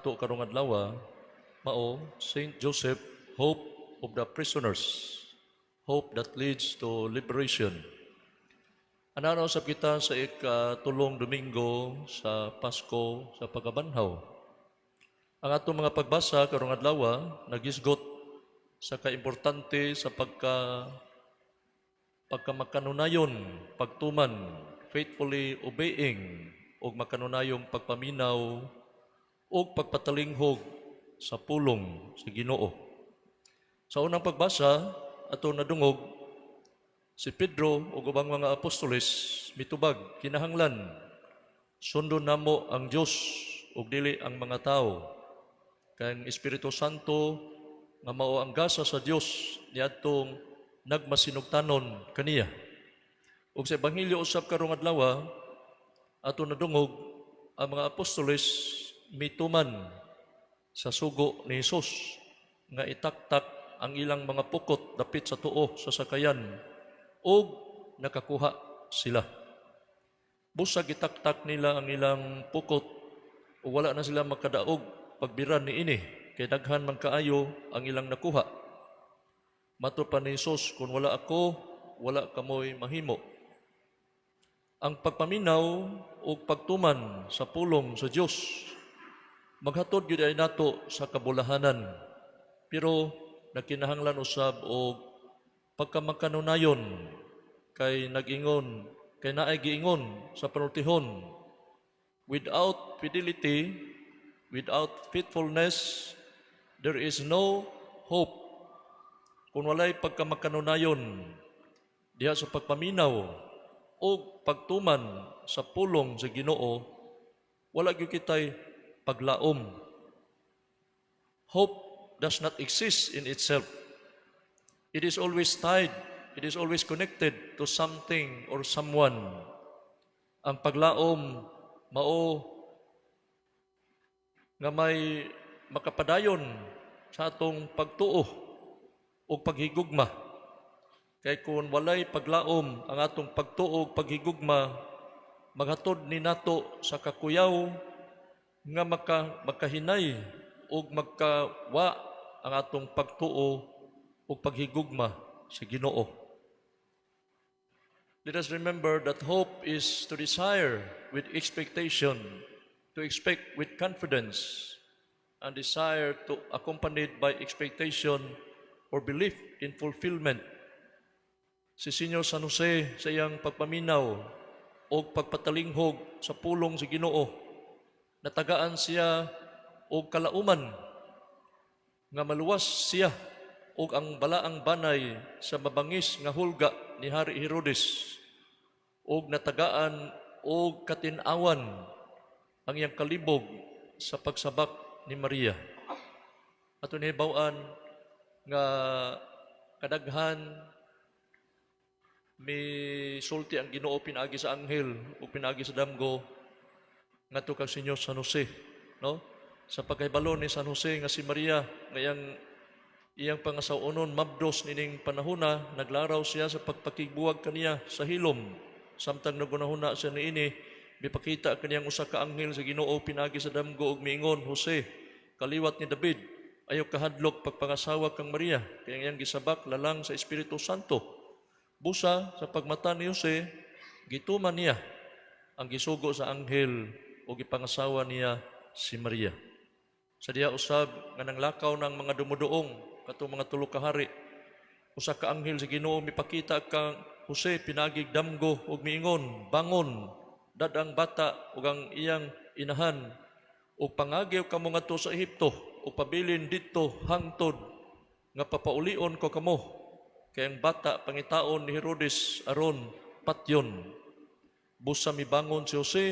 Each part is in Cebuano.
Nato karong adlaw mao Saint Joseph, hope of the prisoners, hope that leads to liberation. Ana usab kita sa ikatulong Domingo sa Pasko sa Pagkabanhaw. Ang atong mga pagbasa karong adlaw nagisgot sa kaimportante sa pagkamakanunayon, pagtuman, faithfully obeying ug makanunayong pagpaminaw ug pagpatalinghog sa pulong sa Ginoo. Sa unang pagbasa, ato nadungog si Pedro ug ubang mga apostoles mitubag, "Kinahanglan sundon namo ang Dios ug dili ang mga tao." Kay ang Espiritu Santo nga mao ang gasa sa Dios niadtong nagmasinugtanon kaniya. Ug sa ebanghelyo usab karong adlaw, ato nadungog ang mga apostoles mituman sa sugo ni Hesus nga itaktak ang ilang mga pukot dapit sa tuo sa sakayan ug nakakuha sila. Busag itaktak nila ang ilang pukot ug wala na sila makadaog pagbiran niini kay daghan man kaayo ang ilang nakuha. Matud pa ni Hesus, "Kung wala ako, wala kamoy mahimo." Ang pagpaminaw ug pagtuman sa pulong sa Dios maghatod gyud ay nato sa kabulahanan. Pero nagkinahanglan usab og pagkamakanunayon kay nag-ingon, kay naay giingon sa panultihon, "Without fidelity, without faithfulness, there is no hope." Kung walay pagkamakanunayon diha sa pagpaminaw o pagtuman sa pulong sa Ginoo, wala gyud kitay paglaom. Hope does not exist in itself. It is always tied, it is always connected to something or someone. Ang paglaom mao nga may makapadayon sa atong pagtuo o paghigugma. Kay kung walay paglaom ang atong pagtuo ug paghigugma, maghatod ni nato sa kakuyaw nga makahinay ug magkawa ang atong pagtuo ug paghigugma sa Ginoo. Let us remember that hope is to desire with expectation, to expect with confidence, and desire to accompanied by expectation or belief in fulfillment. Si Senyor San Jose, sa iyang pagpaminaw o pagpatalinghog sa pulong sa Ginoo, natagaan siya og kalauman nga maluwas siya og ang balaang banay sa mabangis nga hulga ni Hari Herodes og natagaan og katin-awan ang iyang kalibog sa pagsabak ni Maria. Ato nahibaw-an nga kadaghan misulti ang Ginoo pinaagi sa anghel o pinaagi sa damgo ngadto kang Senyor San Jose, no? Sa pagkahibalo ni San Jose nga si Maria nga iyang pangasaw-onon mabdos nining panahona, naglaraw siya sa pagpakigbuwag kaniya sa hilom. Samtang nagunahuna siya niini, mipakita kaniyang usa ka anghel sa Ginoo pinaagi sa damgo ug miingon, "Jose, kaliwat ni David, ayaw kahadlok pagpangasawa kang Maria, kay ang iyang gisabak lalang sa Espiritu Santo." Busa sa pagmata ni Jose, gituman niya ang gisugo sa anghel o gipangasawa niya si Maria. Sa diha usab nga nanglakaw ng mga dumuduong, katong mga tulo ka hari, usa ka anghel sa Ginoo mipakita kang Jose pinaagig damgo ug miingon, "Bangon, dad-a ang bata ug ang iyang inahan ug pangagiw kamo ngadto sa Ehipto ug pabilin didto hangtod nga papaulion ko kamo, kay ang bata pangitaon ni Herodes aron patyon." Busa mibangon si Jose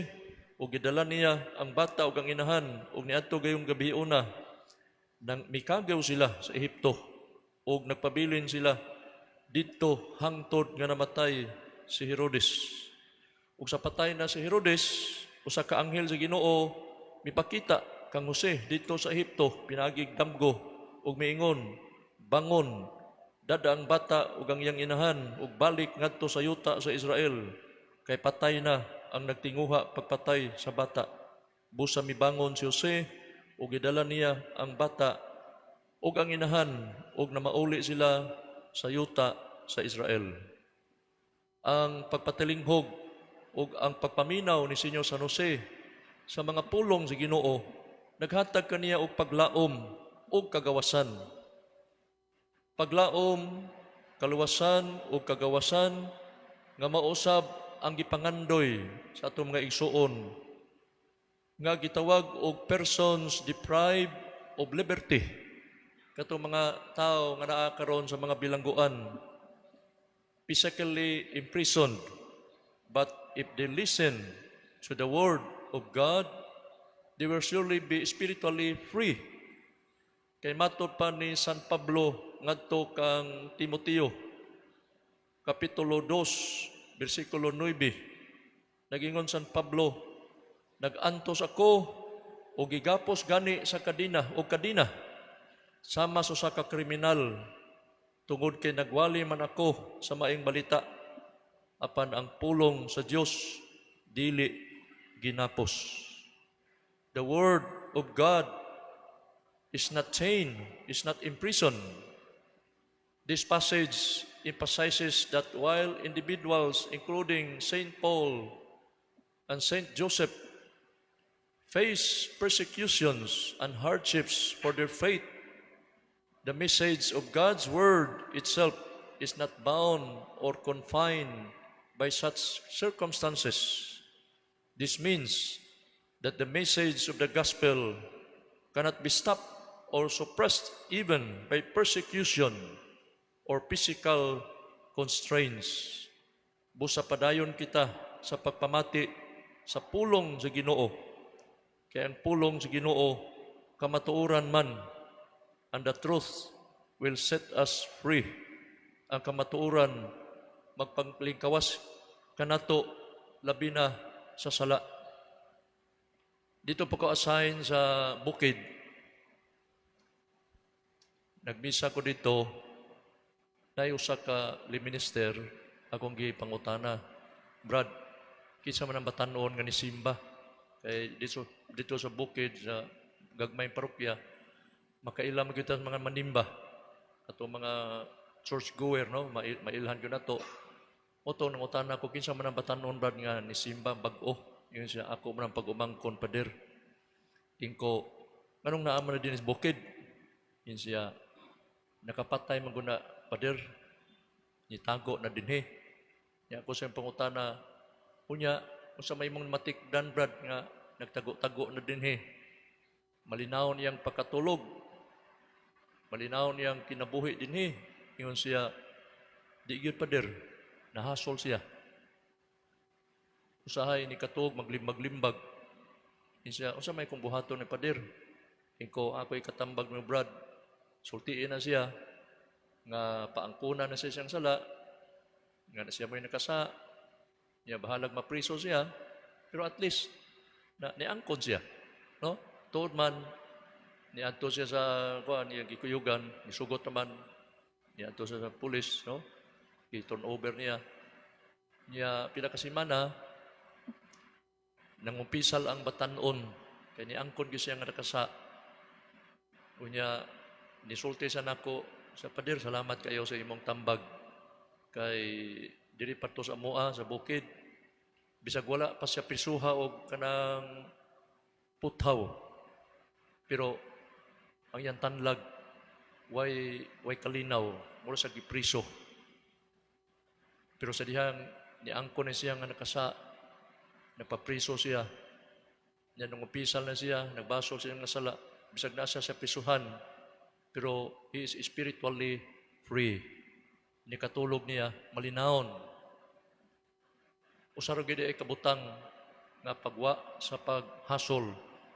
ug gidala niya ang bata ug ang inahan ug niadto gayong gabiuna nang mikagaw sila sa Ehipto ug nagpabilin sila didto hangtod nga namatay si Herodes. Ug sa patay na si Herodes, usa ka anghel sa Ginoo mipakita kang Jose didto sa Ehipto pinaagig damgo ug miingon, "Bangon, dad-a ang bata ug ang iyang inahan ug balik ngadto sa yuta sa Israel, kay patay na ang nagtinguha pagpatay sa bata." Busa mibangon si Jose ug gidala niya ang bata ug ang inahan ug namauli sila sa yuta sa Israel. Ang pagpatilinghog ug ang pagpaminaw ni Senyor San Jose sa mga pulong sa Ginoo naghatag kaniya og paglaom ug kagawasan. Paglaom, kaluwasan ug kagawasan nga mausab ang gipangandoy sa atong mga igsuon nga gitawag og persons deprived of liberty, katong mga tao nga naa karon sa mga bilangguan, physically imprisoned, but if they listen to the word of God, they will surely be spiritually free. Kay matod pa ni San Pablo ngadto kang Timoteo, Kapitulo 2, versikulo 9, nagingon San Pablo, "Nag-antos ako o gigapos gani sa kadina o kadina sama sa usa ka kriminal tungod kay nagwali man ako sa maayong balita, apan ang pulong sa Dios dili ginapos." The word of God is not chained, is not imprisoned. This passage emphasizes that while individuals, including Saint Paul and Saint Joseph, face persecutions and hardships for their faith, the message of God's word itself is not bound or confined by such circumstances. This means that the message of the gospel cannot be stopped or suppressed even by persecution or physical constraints. Busa padayon kita sa pagpamati sa pulong sa Ginoo. Kay ang pulong sa Ginoo kamatuoran man, and the truth will set us free. Ang kamatuoran magpanglingkawas kanato, labi na sa sala. Dito po ko assign sa bukid. Nagmisa ko dito, na usa ka minister akong gipangutana, "Brad, kinsa man ang batanon nga ni simba?" Kay dito sa bukid sa gagmayng parokya, makaila man kita sa mga manimba ato, mga church goer, no, mailhan gyud nato. Mao to nangutana ko, "Kinsa man ang batanon, Brad, nga ni simba bag-o?" Ingon siya, "Ako man ang pag-umangkon, pader." Ingko, "Nganong naa man na dinhi sa bukid?" Ingon siya, "Nakapatay man guna, pader. Nitago na dinhi." Nya ako siyang pangutana, "Unya, unsa may imong matikdan, Brad, nga nagtago-tago na dinhi? Malinaw niyang pagkatulog. Malinaw niyang kinabuhi dinhi." Ingon siya, "Di gyud, pader, nahasol siya. Usahay ni katuog maglimbag-limbag." Ingon siya, "Unsa may kong buhaton ni pader?" Ingko, "Ako ikatambag mo, Brad. Sultiin na siya nga paangkuna na siya siyang sala, nga na siya mo'y nakasa, niya bahalag mapriso siya, pero at least na niangkon siya." No? Tuod man, niadto siya sa kuan, niya gikuyugan, nisugot naman, niadto siya sa pulis, no? Gi-turn over niya. Niya pila ka semana, nangumpisal ang batanon kay niangkon gyud siya nga nakasa. Unya nisulti sa nako sa, "Pader, salamat kayo sa imong tambag kay diri pa to sa amoa sa bukid." Bisag wala pa siya prisuha og kanang puthaw, pero ang iyang tanlag way kalinaw, mura sa gipriso. Pero sa dihang niangkon na siya nga nakasa, nagpapriso siya. Nya nangumpisal na siya, nagbasol siya nga sala, bisag nasa sa prisuhan, pero he is spiritually free. Nikatulog niya, malinawon. Usa ra gyud ay kabutang nga pagwa sa paghasol,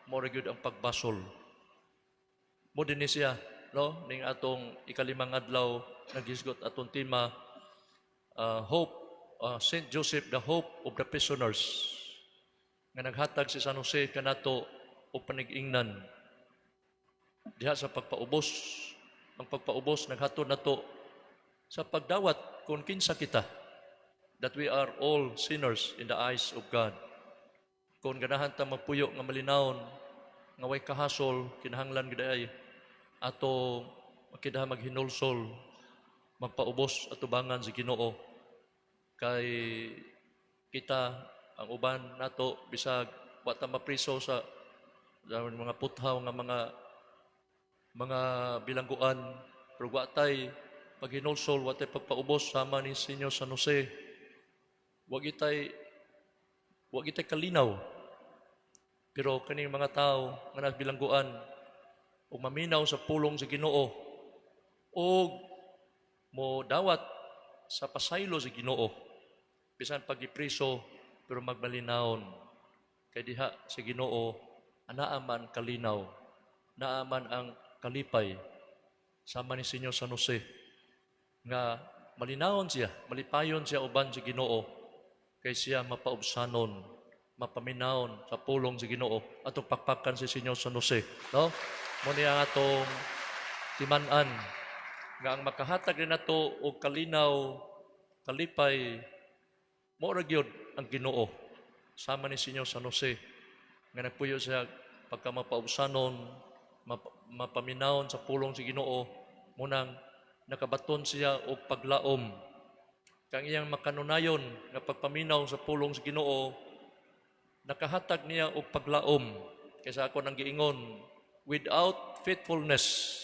mao ra gyud ang pagbasol. Mao dinhi siya, no? Ning atong ikalimang adlaw naghisgot atong tema, hope, Saint Joseph, the hope of the prisoners. Nga naghatag si San Jose kanato og panig-ingnan diha sa pagpaubos. Ang pagpaubos naghatod nato sa pagdawat kung kinsa kita, that we are all sinners in the eyes of God. Kung ganahan ta magpuyo nga malinawon, nga way kahasol, kinahanglan gid ay ato makita maghinulsol, magpaubos atubangan sa Ginoo, kay kita, ang uban nato, bisag wa ta mapriso sa mga puthaw nga mga bilangguan, pero wa tay paghinulsol, wa tay pagpaubos sama ni Senyor San Jose, wa gitay kalinaw. Pero kaning mga tao nga nabilangguan ug maminaw sa pulong sa Ginoo ug mo dawat sa pasaylo sa Ginoo, bisan pagipriso, pero magmalinawon kay diha sa Ginoo anaa man kalinaw, naa man ang kalipay, sama ni Senyor San Jose nga malinawon siya, malipayon siya uban sa Ginoo kay siya mapaubsanon, mapaminawon sa pulong sa Ginoo. Atong pakpakan si Senyor San Jose, no? Mo ni ang atong timan-an nga ang makahatag rin nato og kalinaw, kalipay, mo ra gyud ang Ginoo, sama ni Senyor San Jose nga nagpuyo siya pagka mapaubsanon, mapaminawon sa pulong sa Ginoo, munang nakabaton siya og paglaom. Kang iyang makanunayon nga pagpaminaw sa pulong sa Ginoo nakahatag niya og paglaom. Kaysa ako nang giingon, without faithfulness,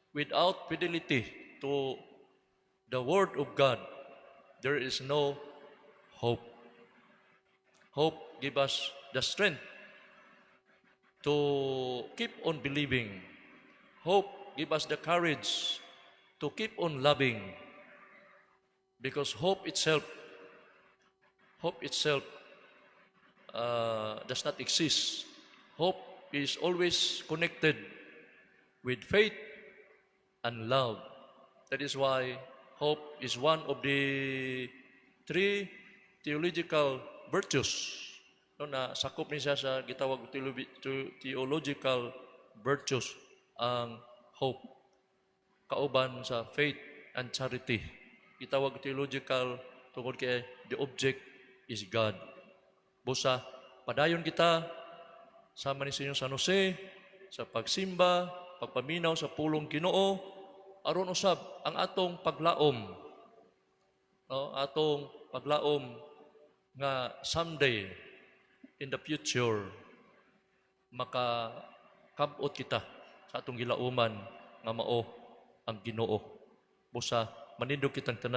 without fidelity to the word of God, there is no hope. Hope give us the strength to keep on believing. Hope give us the courage to keep on loving. Because hope itself does not exist. Hope is always connected with faith and love. That is why hope is one of the three theological virtues. No, na sakop ni siya sa gitawag theological virtues ang hope, kauban sa faith and charity. Gitawag theological tungod kay the object is God. Busa padayon kita sama ni Senyor San Jose sa pagsimba, pagpaminaw sa pulong Ginoo, aron usab ang atong paglaom, no, atong paglaom nga someday in the future makakabot kita sa atong gilauman nga mao ang Ginoo. Busa manindog kitang tanan.